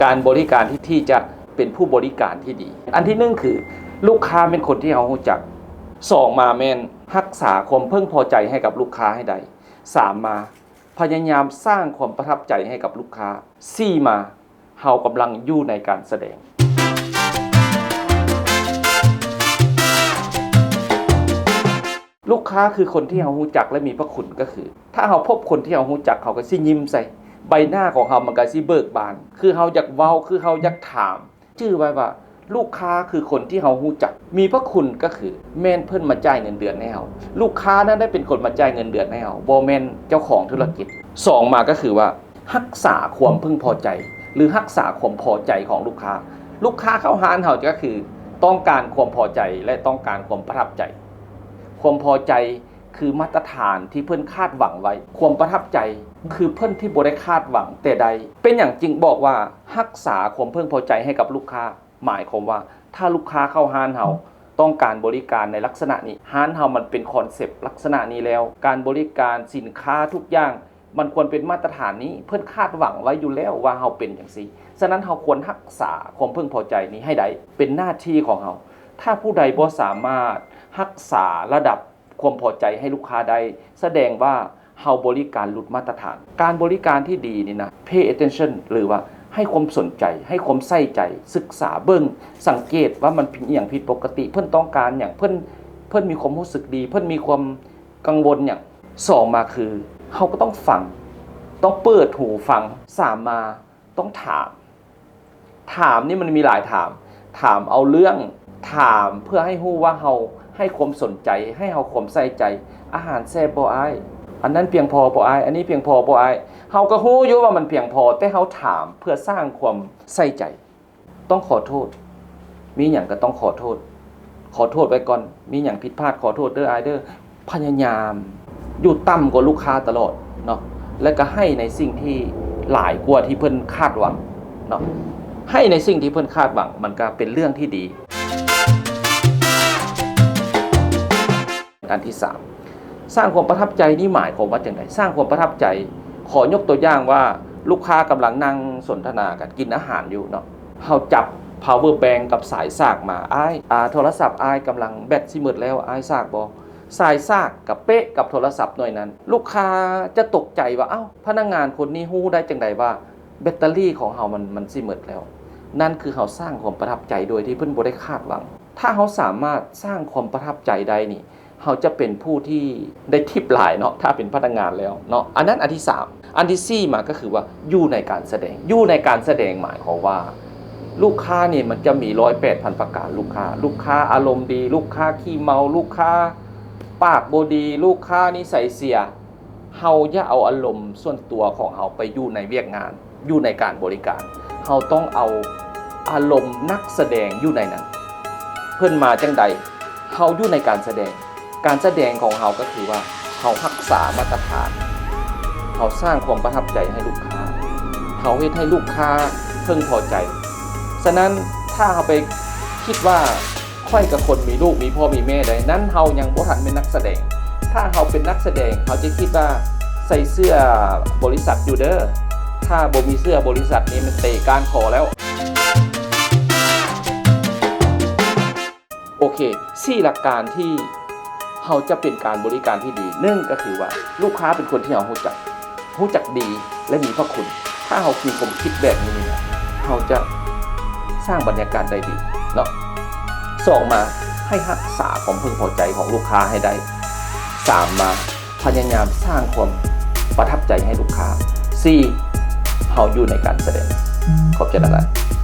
ການບໍລິການທີ່ ທີ່ຈະເປັນຜູ້ບໍລິການທີ່ດີ. ອັນທີໜຶ່ງຄື ລູກຄ້າແມ່ນຄົນທີ່ເຮົາຮູ້ຈັກ. ສອງມາແມ່ນ ຮັກສາຄວາມເພິ່ງພໍໃຈໃຫ້ກັບລູກຄ້າໃຫ້ໄດ້. ສາມມາ ພະຍາຍາມສ້າງຄວາມປະທັບໃຈໃຫ້ກັບລູກຄ້າ. ສີ່ມາ ເຮົາກຳລັງຢູ່ໃນການສະແດງ. ລູກຄ້າຄືຄົນທີ່ເຮົາຮູ້ຈັກ ແລະ ມີພະຄຸນ ກໍຄື ຖ້າເຮົາພົບຄົນທີ່ເຮົາຮູ້ຈັກ ເຮົາກໍຊິຍິ້ມໃສ່ ໃບໜ້າຂອງເຮົາມັນກໍຊິເບີກບານ ຄືເຮົາຢາກເວົ້າ ຄືເຮົາຢາກຖາມ. ຈື່ໄວ້ວ່າ ລູກຄ້າຄືຄົນທີ່ເຮົາຮູ້ຈັກ ມີພະຄຸນກໍຄື ແມ່ນເພິ່ນມາຈ່າຍເງິນເດືອນໃຫ້ເຮົາ. ລູກຄ້ານັ້ນໄດ້ເປັນຄົນມາຈ່າຍເງິນເດືອນໃຫ້ເຮົາ ບໍ່ແມ່ນເຈົ້າຂອງທຸລະກິດ. ສອງມາກໍຄືວ່າ ຮັກສາຄວາມເພິ່ງພໍໃຈ ຫຼື ຮັກສາຄວາມພໍໃຈຂອງລູກຄ້າ. ລູກຄ້າເຂົ້າຮ້ານເຮົາກໍຄືຕ້ອງການຄວາມພໍໃຈ ແລະ ຕ້ອງການຄວາມປະທັບໃຈ. ຄວາມພໍໃຈຄືມາດຕະຖານທີ່ເພິ່ນຄາດຫວັງໄວ້. ຄວາມປະທັບໃຈຄືເພິ່ນທີ່ບໍ່ໄດ້ຄາດຫວັງແຕ່ໃດ. ເປັນຫຍັງຈຶ່ງບອກວ່າຮັກສາຄວາມເພິ່ງພໍໃຈໃຫ້ກັບລູກຄ້າ? ໝາຍຄວາມວ່າ ຖ້າລູກຄ້າເຂົ້າຮ້ານເຮົາ ຕ້ອງການບໍລິການໃນລັກສະນະນີ້, ຮ້ານເຮົາມັນເປັນຄອນເຊັບລັກສະນະນີ້ແລ້ວ, ການບໍລິການ, ສິນຄ້າທຸກຢ່າງ ມັນຄວນເປັນມາດຕະຖານນີ້, ເພິ່ນຄາດຫວັງໄວ້ຢູ່ແລ້ວວ່າເຮົາເປັນຈັ່ງຊີ້. ສະນັ້ນ ເຮົາຄວນຮັກສາຄວາມເພິ່ງພໍໃຈນີ້ໃຫ້ໄດ້, ເປັນໜ້າທີ່ຂອງເຮົາ. ຖ້າຜູ້ໃດບໍ່ສາມາດຮັກສາລະດັບຄວາມພໍໃຈໃຫ້ລູກຄ້າໄດ້, ສະແດງວ່າເຮົາບໍລິການຫຼຸດມາດຕະຖານ. ການບໍລິການທີ່ດີນີ້ນະ, pay attention ຫຼືວ່າໃຫ້ຄວາມສົນໃຈ, ໃຫ້ຄວາມໃສ່ໃຈ, ສຶກສາເບິ່ງ, ສັງເກດວ່າມັນມີຫຍັງຜິດປົກກະຕິ, ເພິ່ນຕ້ອງການຫຍັງ, ເພິ່ນ, ເພິ່ນມີຄວາມຮູ້ສຶກດີ, ເພິ່ນມີຄວາມກັງວົນຫຍັງ. ສອງມາຄື ເຮົາກໍຕ້ອງຟັງ, ຕ້ອງເປີດຫູຟັງ. ສາມມາ ຕ້ອງຖາມ. ຖາມນີ້ມັນມີຫຼາຍຖາມ. ຖາມເອົາເລື່ອງ, ຖາມເພື່ອໃຫ້ຮູ້ວ່າເຮົາໃຫ້ຄວາມສົນໃຈ, ໃຫ້ເຮົາຄວາມໃສ່ໃຈ. ອາຫານແຊບບໍ່ອ້າຍ? ອັນນັ້ນພຽງພໍບໍ່ອ້າຍ? ອັນນີ້ພຽງພໍບໍ່ອ້າຍ? ເຮົາກໍຮູ້ຢູ່ວ່າມັນພຽງພໍ, ແຕ່ເຮົາຖາມເພື່ອສ້າງຄວາມໃສ່ໃຈ. ຕ້ອງຂໍໂທດ. ມີຫຍັງກໍຕ້ອງຂໍໂທດ. ຂໍໂທດໄວ້ກ່ອນ. ມີຫຍັງຜິດພາດ ຂໍໂທດເດີອ້າຍເດີ. ພະຍາຍາມຢູ່ຕ່ຳກວ່າລູກຄ້າຕະຫຼອດເນາະ ແລະ ກໍໃຫ້ໃນສິ່ງທີ່ຫຼາຍກວ່າທີ່ເພິ່ນຄາດຫວັງເນາະ. ໃຫ້ໃນສິ່ງທີ່ເພິ່ນຄາດຫວັງ ມັນກໍເປັນເລື່ອງທີ່ດີ. ອັນທີສາມ ສ້າງຄວາມປະທັບໃຈນີ້ໝາຍຄວາມວ່າຈັ່ງໃດ? ສ້າງຄວາມປະທັບໃຈ, ຂໍຍົກຕົວຢ່າງວ່າ ລູກຄ້າກຳລັງນັ່ງສົນທະນາກັນ ກິນອາຫານຢູ່ເນາະ, ເຮົາຈັບ power bank ກັບສາຍສາກມາ, ອ້າຍ, ອາ, ໂທລະສັບອ້າຍກຳລັງແບັດຊິໝົດແລ້ວ, ອ້າຍສາກບໍ່? ສາຍສາກກະເປະກັບໂທລະສັບໜ່ວຍນັ້ນ. ລູກຄ້າຈະຕົກໃຈວ່າ ເອົ້າ, ພະນັກງານຄົນນີ້ຮູ້ໄດ້ຈັ່ງໃດວ່າແບັດເຕີຣີຂອງເຮົາມັນ, ມັນຊິໝົດແລ້ວ? ນັ້ນຄືເຮົາສ້າງຄວາມປະທັບໃຈໂດຍທີ່ເພິ່ນບໍ່ໄດ້ຄາດຫວັງ. ຖ້າເຮົາສາມາດສ້າງຄວາມປະທັບໃຈໄດ້ນີ້, ເຮົາຈະເປັນຜູ້ທີ່ໄດ້ທິບຫຼາຍເນາະ, ຖ້າເປັນພະນັກງານແລ້ວເນາະ. ອັນນັ້ນອັນທີສາມ. ອັນທີສີ່ມາກໍຄືວ່າ ຢູ່ໃນການສະແດງ. ຢູ່ໃນການສະແດງໝາຍຄວາມວ່າ ລູກຄ້ານີ້ມັນຈະມີຮ້ອຍແປດພັນປະການ. ລູກຄ້າ, ລູກຄ້າອາລົມດີ, ລູກຄ້າຂີ້ເມົາ, ລູກຄ້າປາກບໍ່ດີ, ລູກຄ້ານິໄສເສຍ. ເຮົາຢ່າເອົາອາລົມສ່ວນຕົວຂອງເຮົາໄປຢູ່ໃນວຽກງານ, ຢູ່ໃນການບໍລິການ. ເຮົາຕ້ອງເອົາອາລົມນັກສະແດງຢູ່ໃນນັ້ນ. ເພິ່ນມາຈັ່ງໃດ, ເຮົາຢູ່ໃນການສະແດງ. ການສະແດງຂອງເຮົາກໍຄືວ່າ ເຮົາຮັກສາມາດຕະຖານ, ເຮົາສ້າງຄວາມປະທັບໃຈໃຫ້ລູກຄ້າ, ເຮົາເຮັດໃຫ້ລູກຄ້າເພິ່ງພໍໃຈ. ສະນັ້ນ ຖ້າເຮົາໄປຄິດວ່າ ຂ້ອຍກໍຄົນມີລູກມີພໍ່ມີແມ່ໃດ໋, ນັ້ນເຮົາຍັງບໍ່ທັນແມ່ນນັກສະແດງ. ຖ້າເຮົາເປັນນັກສະແດງ, ເຮົາຈະຄິດວ່າໃສ່ເສື້ອບໍລິສັດຢູ່ເດີ, ຖ້າບໍ່ມີເສື້ອບໍລິສັດນີ້ ແມ່ນເຕະກ້ານຄໍແລ້ວ. ໂອເຄ, ສີ່ຫຼັກການທີ່ເຮົາຈະເປັນການບໍລິການທີ່ດີ, ໜຶ່ງກໍຄືວ່າ ລູກຄ້າເປັນຄົນທີ່ເຮົາຮູ້ຈັກ, ຮູ້ຈັກດີ ແລະ ມີພະຄຸນ. ຖ້າເຮົາມີຄວາມຄິດແບບນີ້ນີ້ນະ, ເຮົາຈະສ້າງບັນຍາກາດໄດ້ດີເນາະ. ສອງມາ, ໃຫ້ຮັກສາຄວາມເພິ່ງພໍໃຈຂອງລູກຄ້າໃຫ້ໄດ້. ສາມມາ, ພະຍາຍາມສ້າງຄວາມປະທັບໃຈໃຫ້ລູກຄ້າ. ສີ່, ເຮົາຢູ່ໃນການສະແດງ. ຂອບໃຈຫຼາຍໆ.